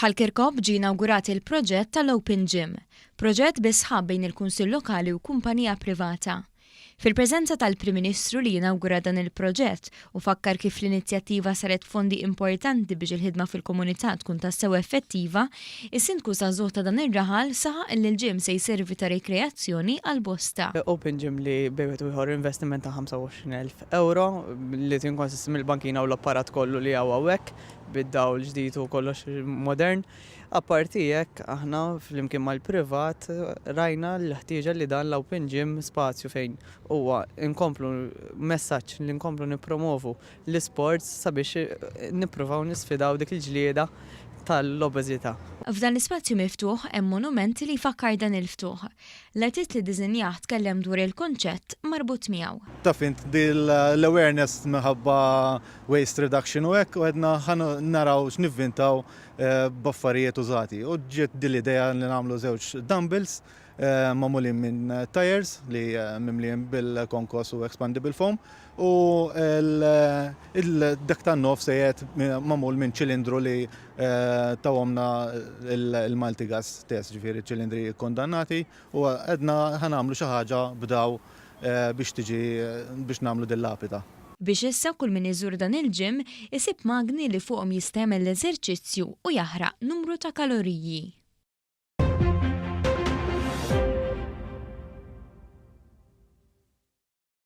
F'Ħal Kirkop ġie inawgurat il-proġett tal-Open Gym, proġett bi sħab bejn il-Kunsill Lokali u kumpanija privata. Fil-preżenza tal-Prim Ministru li inawgura dan il-proġett u fakkar kif l-inizjattiva saret fondi importanti biex il-ħidma fil-komunità tkun tassew effettiva, is-sindku żagħżugħ ta' dan ir-raħal saħaq li l-gym se jservi ta' rikreazzjoni għal bosta. Open Gym li bejn wieħed u ieħor investiment ta' 25,000 euro li tinkonsisti mill-bankina u l-apparat kollu li hawn hawnhekk bid-dawl ġdid u kollox modern. Apparti hekk aħna flimkien mal-privat rajna l-ħtieġa li dan l-open gym, spazju fejn huwa nkomplu messaġġ li nkomplu nippromovu l-isports sabiex nippruvaw nisfidaw dik il-ġlieda tal-obeżità. F'dan l-ispazju miftuħ hemm monument li jfakkar dan il-ftuħ. L-artist li ddisinjah tkellem dwar il-kunċett marbut miegħu. Taf int l-awareness minħabba waste reduction u hekk u għedna ħa naraw x'nivvintaw b'affarijiet użati. U ġiet din l-idea li nagħmlu żewġ dumbbells magħmulin minn tires li mimlijin bil-konkos u expandable foam u dak tan-nofs qiegħed magħmul minn ċilindru li tawhomna il-Maltigas stess, ġifieri ċilindri kkundannati, u għedna ħa nagħmlu xi ħaġa b'daw biex tiġi biex nagħmlu din lapida. Biex issa kull min iżur dan il-gym isib magni li fuqhom jista' jagħmel l-eżerċizzju u jaħraq numru ta' kaloriji.